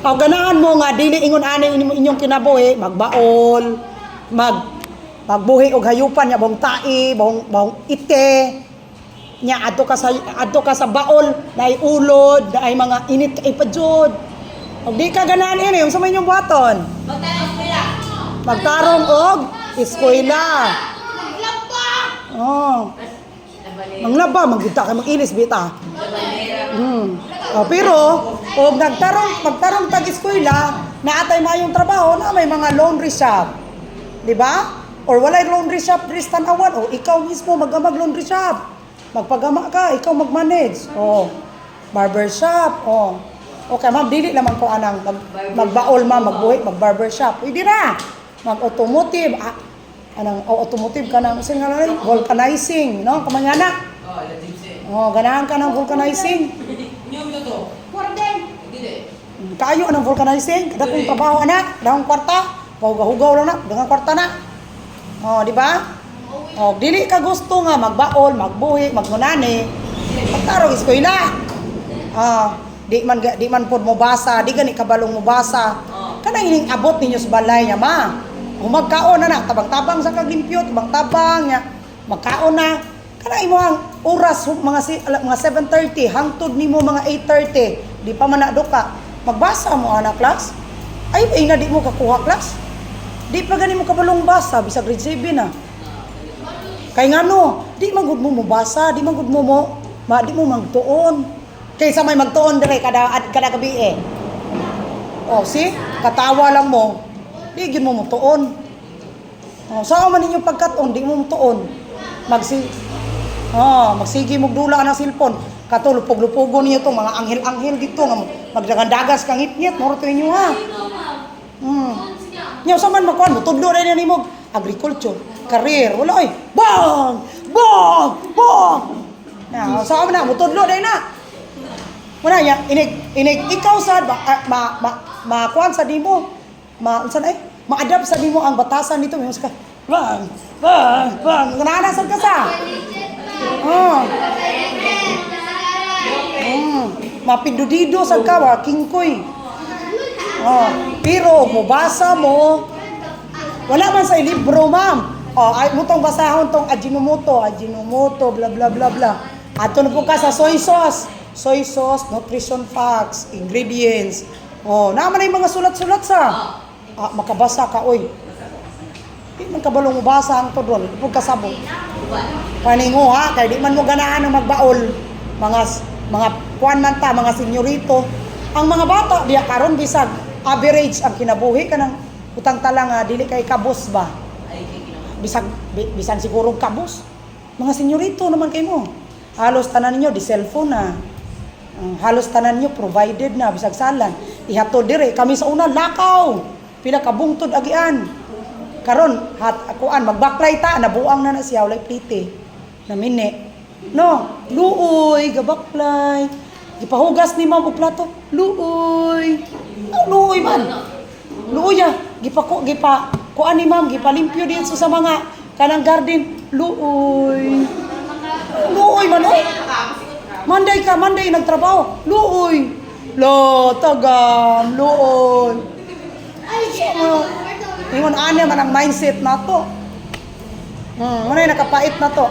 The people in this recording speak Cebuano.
O ganahan mo nga dili ingon ani inyong kinabuhi, magbaol, magbuhi og hayupan nya bong tai, bong bong ite. Nya adto ka sa baol, naay ulod, naay mga init kay pa jud. Og di ka ganahan ini, unsa may inyong buhaton? Magtarong og eskwela. Oh. Manglaba, manggita kay mag-ilis bita. Oh, pero og magtarong tag eskwela, naatay maayong trabaho na may mga laundry shop. Di ba? Or walay laundry shop diri sa Tan-awan, o ikaw mismo mag-amag laundry shop. Magpagama ka, ikaw mag-manage. Oh. Barber shop, oh. Okay, ma'am, dili naman ko anang magbaol, ma'am, magbuhi, mag barber shop. Pwede ra. Mag-automotive, anang oh, automotive ka nang sing nga vulcanizing, no? Kamangana. Oh, la gypsy. Oh, ganahan ka ng vulcanizing. New to to. Dili. Kayo anang vulcanizing, kada kong trabaho anak, dahong kwarta, pahugaw-hugaw lang na, daghang kwarta na. Oh, di ba? Oh, dili ka gusto nga magbaol, magbuhi, magmunani. Pagtarong eskwela. Ah, di man pod mo basa, di gani kabalong mo basa. Kanang ining abot ninyo sa balay niya, ma. Kung magkaon na na, tabang-tabang sa kaglimpyo, tabang-tabang niya. Magkaon na. Kanang imo ang oras mga 7:30 hangtod nimo mga 8:30, di pa man na duka. Magbasa mo ana, class. Ay, ay na di mo kakuha, class. Di pa gani mo kabalong basa bisag grade 7 na. Kay ngano, di man gud mo mobasa, di man gud mo mo, ma, di mo magtuon. Kaysa may magtuon dire kada gabi eh. Oh, see? Katawa lang mo. Di gyud mo motuon. Oh, saan man ninyo pagkat-on, di mo motuon. Oh, magsige mo dula ng cellphone. Kato lupog-lupogon ninyo tong mga anghel-anghel dito nga magdagandagas kang ngit-ngit, moro to inyo ha. Nya sa man makuan mo tudlo rin nimo agriculture, career, wala oy. Bang! Bang! Bang! Na, sa man na mutudlo din na. Wala niya, inig inig ikaw sad ma ma ma, makuan sa nimo. Ma unsa na ay? Ma-adapt sa nimo ang batasan nito may ka. Bang! Bang! Bang! Nana sad ka sa. Oh. Mapindudido sad ka wa kingkoy. Oh, pero mobasa mo, wala man sa libro, ma'am. Oh, ay mo tong basahon tong Ajinomoto, Ajinomoto, bla bla bla bla. Ato na po ka sa soy sauce. Soy sauce, nutrition facts, ingredients. Oh, naman na yung mga sulat-sulat sa. Ah, makabasa ka, oy. Di man kabalong mobasa ang to doon. Di po kasabot. Paningo ha, kay di man mo ganahan ng magbaol. Mga kuan man ta, mga senyorito. Ang mga bata diya karon bisag average ang kinabuhi kanang utang tala nga dili kay kabos ba. Bisag bisan siguro kabos. Mga senyorito naman kay mo. Halos tanan ninyo di cellphone na. Halos tanan ninyo provided na bisag salan. Ihatod dire kami sa una lakaw. Pila ka bungtod agian. Karon hat kuan magbaklay ta nabuang na na siya walay plite. Namini. No, luoy gabaklay. Gipahugas ni ma'am og plato. Luoy. Oh, luoy man. Luoy ah. Gipa ko gipa kuan ni ma'am gipalimpyo dito sa mga kanang garden. Luoy. Luoy man oy. Monday ka, Monday nagtrabaho. Luoy. Lo, tagam, luoy. So, ingon ana man ang mindset nato. Muna nakapait na to.